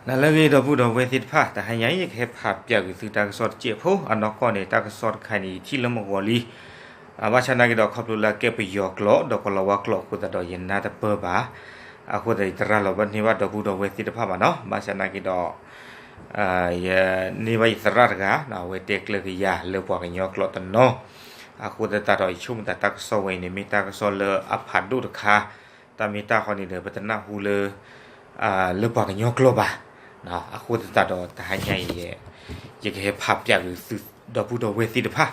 နၤလၢအဂ့ၤ ဒီပုၢ်ဒီဝဲၢ်သ့ၣ်တဖၣ်, တဟါညါအံၤ ယကဟဲဖးပၠးကွံာ်သုတၢ်ကစီၣ်တစဲးဖိ, အနီၢ်ကီၢ်န့ၣ် တၢ်ကစီၣ်တခါအံၤန့ၣ် ယထံၣ်လၢမုၢ်ဂီၤလံ, ဘၣ်ဆၣ်သနာ်က့ဒီး ခီဖျိလၢအကဲပယီၤကျိာ် ဒီးကီၤလၤဝါကျိာ်အဃိသတးဒီး ယနၢ်တပၢၢ်ဘၣ်, အဃိသတး ယတရၣ်လီၤဘၣ်န့ၢ်ဘၣ်ဒီပုၢ်ဒီဝဲၢ်သ့ၣ်တဖၣ်ဘၣ်နီၤ, ဘၣ်ဆၣ်သနာ်က့ဒီး ယန့ၢ်ဘၣ်ယသရၣ်တဂၤ အဝဲတဲကျၢၢ်ကယၤလၢပှၤကညီကျိာ်တနီၤ, အဃိသတးဒီး ယဆိကမိၣ်သးတၢ်ကစီၣ်ဝဲအံၤန့ၣ် မ့ၢ်တၢ်ကစီၣ်လၢအဖးဒိၣ်တခါ, တၢ်မ့ၢ်တၢ်ဃီန့ၣ်ဒီး ပတနၢ်ဟူလၢ လၢပှၤကညီကျိာ်ဘၣ်, အဃိသတးဒီး တဟါညါအံၤ ယကဟဲဖးပၠးကွံာ်သု ဒီပုၢ်ဒီဝဲၢ်သ့ၣ်တဖၣ်,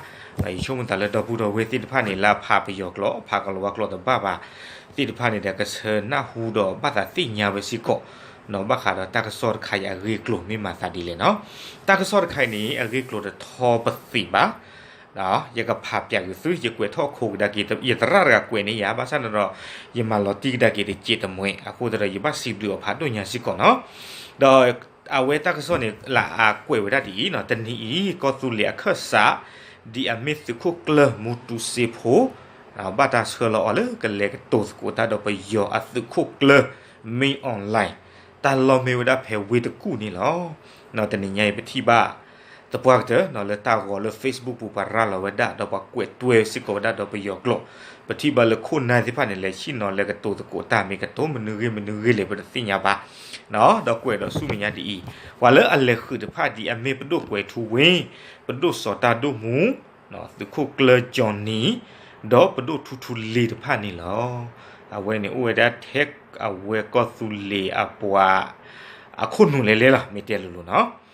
ယဆိကမိၣ်သးလၢဒီပုၢ်ဒီဝဲၢ်သ့ၣ်တဖၣ်န့ၣ် လၢအဖးပယီၤကျိာ် ဖးကီၤလၤဝါကျိာ်တဘၣ်ဘၣ်သ့ၣ်တဖၣ်န့ၣ်ဒီး ကဆၢနၢ်ဟူဒီးဘၣ်သးသ့ၣ်ညါဝဲစ့ၢ်ကီး, ဘၣ်ဃးဒီးတၢ်ကစီၣ်တခါအံၤအဂ့ၢ်အကျိၤမ့ၢ်မၤသးဒ်လဲၣ်နီၤ, တၢ်ကစီၣ်တခါအံၤန့ၣ် အဂ့ၢ်ကျိၤတထီပသံးဘၣ် ယကဖးပၠးကွံာ်သု ယကွဲးထီၣ်အခိၣ်ကဒါက့ၤ ယသရၣ်တဂၤကွဲးန့ၢ်ယၤ ဘၣ်ဆၣ်န့ၣ်ဒီး ယမၤလီၤတံၢ်ကဒါက့ၤတစဲးတမှဲး အဃိသတးဒီး ယဘၣ်စံးဘျုးအီၤဖးဒိၣ်ညါစ့ၢ်ကီးနီၤ, ဒီးအဝဲတၢ်ကစီၣ်န့ၣ် လၢအကွဲးဝဲဒၣ်ဒ်အံၤနီၤ, တနံၤအံၤ ကီၢ်သူလ့ၤအခၢၣ်စး ဒ်အမ့ၢ်သုးခိၣ်ကျၢၢ်မူတူစ့ဖိ ဘၣ်တၢ်ဆှၢလီၤအီၤလၢကလဲၤကတိၤသကိးတၢ်ဒီးပယီၤအသုးခိၣ်ကျၢၢ် မင်းအောင်လှိုင် တၢ်လီၢ်မ့ၢ်ဝဲဒၣ်ဖဲဝ့ၢ်တကူၣ်န့ၣ်လီၤ. တနံၤညါအံၤပထံၣ်ဘၣ် သပှၢ်ကတၢၢ် လၢတၢ်ဂီၤလၢ Facebook ပူၤ ပှၤရၤလီၤဝဲဒၣ် ဒီးပှၤကွဲးတွဲစ့ၢ်ကီးဝဲဒၣ်ဒီးပယီၤကျိာ်, ပထံၣ်ဘၣ်လၢခိၣ်နၢ်သ့ၣ်တဖၣ်န့ၣ် လဲၤဆ့ၣ်နီၤလဲၤကတိၤသကိးတၢ် မ့ၢ်ကတိၤမနုၤဂ့ၢ်မနုၤဂ့ၢ်လဲၣ် ပတသ့ၣ်ညါဘၣ်, ဒီးကွဲးဒီးဆူမဲာ်ညါဒ်အံၤ, ပှၤလၢအလဲၤဃုာ်တဖၣ်ဒ်အမ့ၢ်ပဒိၣ်ကွဲးထူဝ့ ပဒိၣ်စီၤတၢ်ဒိၣ်မူ သုးခိၣ်ကျၢၢ်ကၠီၣ်နံၤ ဒီးပဒိၣ်ထူထူလ့ၤတဖၣ်န့ၣ်လီၤ. အဝဲန့ၣ်အိၣ်ဝဲဒၣ်ထဲအဝဲကီၢ်သူလ့ၤအပှၤ အခိၣ်နူာ်လဲၤလဲၤလီၤ မ့ၢ်တဲလိၤလိၤနီၤ,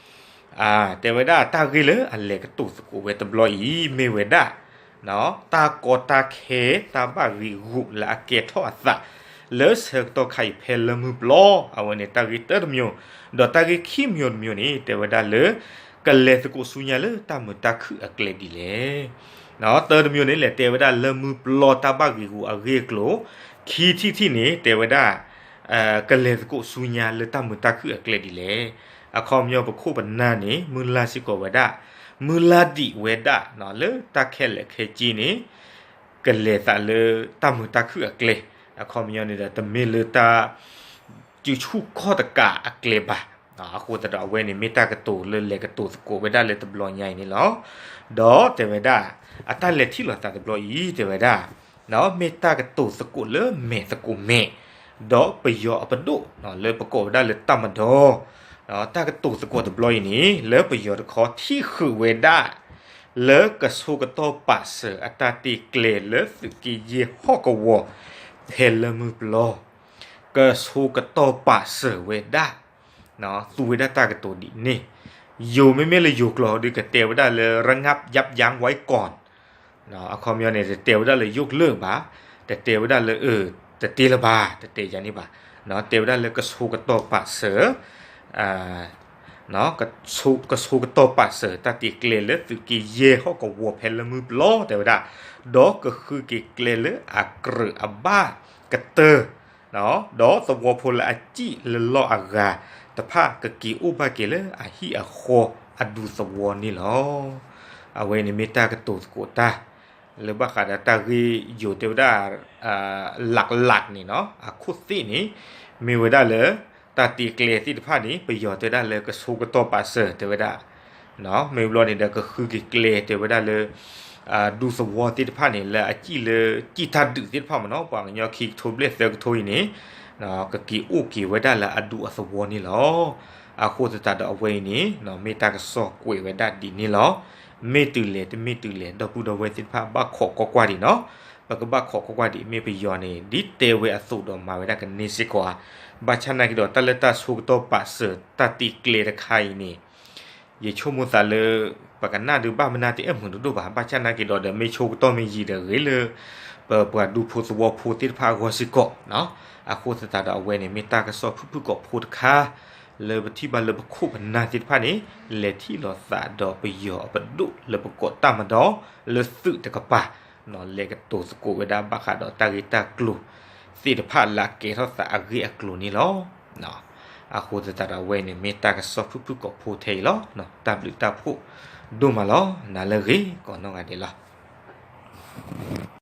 တဲဝဲဒၣ်တၢ်ဂ့ၢ်လၢအလဲၤကတိၤသကိးဝဲတဘျီအံၤ မ့ၢ်ဝဲဒၣ် တၢ်ကီတၢ်ခဲ တၢ်ဘၣ်ဂံာ်ဂူာ်လၢအကဲထီၣ်အသး လၢဆၢကတီၢ်ခါအံၤဖဲလၢမုၢ်ပျီ အဝဲန့ၣ်တၢ်ဂ့ၢ်တၢတမံၤ, ဒီးတၢ်ဂ့ၢ်ခံမံၤတမံၤန့ၣ် တဲဝဲဒၣ်လၢ ကလဲၤသကိးဆူညါလၢတၢ်မုာ်တၢ်ခုၣ်အကျဲဒ်လဲၣ် တၢတမံၤန့ၣ် လဲၤတဲဝဲဒၣ်လၢမုၢ်ပျီတၢ်ဘၣ်ဂံာ်ဂူာ်အဂ့ၢ်အကျိၤ, ခံထံၣ်တထံၣ်န့ၣ် တဲဝဲဒၣ် ကလဲၤသကိးဆူညါလၢတၢ်မုာ်တၢ်ခုၣ်အကျဲဒ်လဲၣ်. အခီပညီပခိၣ်ပနၢ်န့ၣ် မုၢ်လၢ်စ့ၢ်ကီးဝဲဒၣ်, မုၢ်လၢ်ဒံးဝဲဒၣ် လၢတၢ်ခဲလၢာ်ခဲဆ့န့ၣ် ကလဲၤသးလၢတၢ်မုာ်တၢ်ခုၣ်အကျဲ, အခီပညီန့ၣ်ဒီး တမ့ၢ်လၢတၢ် စုဆူၣ်ခီၣ်တကးအကျဲဘၣ်. အဃိသတးဒီးအဝဲန့ၣ်မ့ၢ်တၢ်ကတိၤလၢလဲၤကတိၤသကိးဝဲဒၣ်လၢတဘျီညါအံၤန့ၣ်လီၤ. ဒီးတဲဝဲဒၣ် အတၢ်လဲၤထံၣ်လိာ်သးတဘျီအံၤ တဲဝဲဒၣ် မ့ၢ်တၢ်ကတိၤသကိးလၢမဲာ်သကိးမဲာ်, ဒီးပယီၤအပဒိၣ် လၢပကိးဝဲဒၣ်လၢတၢ်မဒီ, တၢ်ကတိၤသကိးတဘျီအံၤန့ၣ် လၢပယီၤတခီထံၣ်ဃုာ်ဝဲဒၣ် လၢကဆိကတီၢ်ပာ်စၢၤအတၢ်တ့ကျဲလၢသုးက့ယဲၢ်ဟီၣ်ကဝီၤ ဖဲလၢမုၢ်ပျီ ကဆိကတီၢ်ပာ်စၢၤဝဲဒၣ်, သူဝဲဒၣ်တၢ်ကတိၤဒ်န့ၣ်, ယိၤမ့မ့ၢ်လၢယိၤကျိာ်ဒီး ကတဲဝဲဒၣ်လၢ ระงับยับยั้งไว้ก่อน အခီပညီန့ၣ် တတဲဝဲဒၣ်လၢ ယိၣ်ကလၢၢ် ဘၣ်, တတဲဝဲဒၣ်လၢ အၢ တတ့လၢၤဘၣ် တတဲယၤန့ၣ်ဘၣ်, တဲဝဲဒၣ်လၢကဆိကတီၢ်ပာ်စၢၤ ကဆိကတီၢ်ပာ်စၢၤ တၢ်တ့ကျဲလၢသုးက့ယဲၢ်ဟီၣ်ကဝီၤဖဲလၢမုၢ်ပျီ တဲဝဲဒၣ်, ဒီးကဃုက့ၤကျဲလၢအကြၢးအဘၣ်ကတၢၢ်, ဒီးသဝီဖိလၢအစံၣ်လၢလီၢ်အဂၤတဖၣ် ကက့ၤအိၣ်ဘၣ်က့ၤလၢအဟံၣ်အဃီအဒူသဝီန့ၣ်လီၤ. အဝဲန့ၣ်မ့ၢ်တၢ်ကတိၤသကိးတၢ် လၢဘၣ်ဃးဒီးတၢ်ဂ့ၢ်ယိၤတဲဝဲဒၣ် လၢ်လၢ်န့ၣ်နီၤ အခိၣ်သ့ၣ်န့ၣ် မ့ၢ်ဝဲဒၣ်လၢ တၢ်တ့ကျဲသ့ၣ်တဖၣ်န့ၣ် ပယီၤတဲဝဲဒၣ်လၢကဆိကတီၢ်ပာ်စၢၤ တဲဝဲဒၣ်, မ့ၢ်ဘျီန့ၣ်ဒီး ကဃုက့ၤကျဲတဲဝဲဒၣ်လၢ ဒူသဝီသ့ၣ်တဖၣ်န့ၣ် လၢအစံၣ်လၢ စံၣ်တၢ်ဒုးသ့ၣ်တဖၣ်မ့ၢ်နီၤ ပှၤကညီခံကထိဘျဲၣ်သၢကထိအံၤန့ၣ် ကက့ၤအိၣ်က့ၤဝဲဒၣ်လၢအဒူအသဝီန့ၣ်လီၤ. အဃိသတးဒီးအဝဲအံၤန့ၣ် မ့ၢ်တၢ်ကစီၣ်ကွဲးဝဲဒၣ်ဒ်န့ၣ်လီၤ. မ့ၢ်တုၤလဲၣ်တမ့ၢ်တုၤလဲၣ် ဒီပုၢ်ဒီဝဲၢ်သ့ၣ်တဖၣ်ဘၣ်ခိးကွၢ်ကွၢ်ဒံးနီၤ, ပကဘၣ်ခိးကွၢ်ကွၢ်ဒံး မ့ၢ်ပယီၤန့ၣ် ဒ်တဲဝဲအသိးဒီးမၤဝဲဒၣ်ကန့ၢ်စ့ၢ်ကီးဧါ. ဘၣ်ဆၣ်နာ်က့ဒီး တၢ်လၢတၢ်ဆိကတီၢ်ပာ်စၢၤတၢ်တ့ကျဲတခါအံၤန့ၣ် ယဆိကမိၣ်သးလၢ ပကနၣ်ဒုးဘၣ်မနုၤတအဲၣ်မုာ်တဒိၣ်ဘၣ်, ဘၣ်ဆၣ်နာ်က့ဒီး ဒီးမ့ၢ်ဆိကတီၢ်မ့ၢ်ယံာ်ဒီးဂ့ၤလၢ ပပှၤဒူဖိသဝီဖိသ့ၣ်တဖၣ်အဂီၢ်စ့ၢ်ကီး, အဃိသတးဒီးအဝဲန့ၣ် မ့ၢ်တၢ်ကစီၣ်ဖုၣ်ဖုၣ်ကိာ်ဖိတခါ လၢပထံၣ်ဘၣ်လၢပခိၣ်ပနၢ်သ့ၣ်တဖၣ်န့ၣ် လဲၤထံၣ်လိာ်သးဒီးပယီၤအပဒိၣ်လၢပကိးတၢ်မဒီ လၢသုးတကပၤ လဲၤကတိၤသကိးဝဲဒၣ်ဘၣ်ဃးဒီးတၢ်ဂ့ၢ်တၢ်ကျိၤသ့ၣ်တဖၣ်လၢအကဲထီၣ်သးအဂ့ၢ်အကျိၤန့ၣ်လီၤ. အဃိသတးဒီးအဝဲန့ၣ် မ့ၢ်တၢ်ကစီၣ်ဖုၣ်ဖုၣ်ကိာ်ဖိထဲအံၤလီၤ. တၢ်ဘျုးတၢ်ဖှိၣ်ဒိၣ်မးလီၤ. နၤလၢအဂ့ၤ ကိးနီၢ်ဂၤဒဲးလီၤ.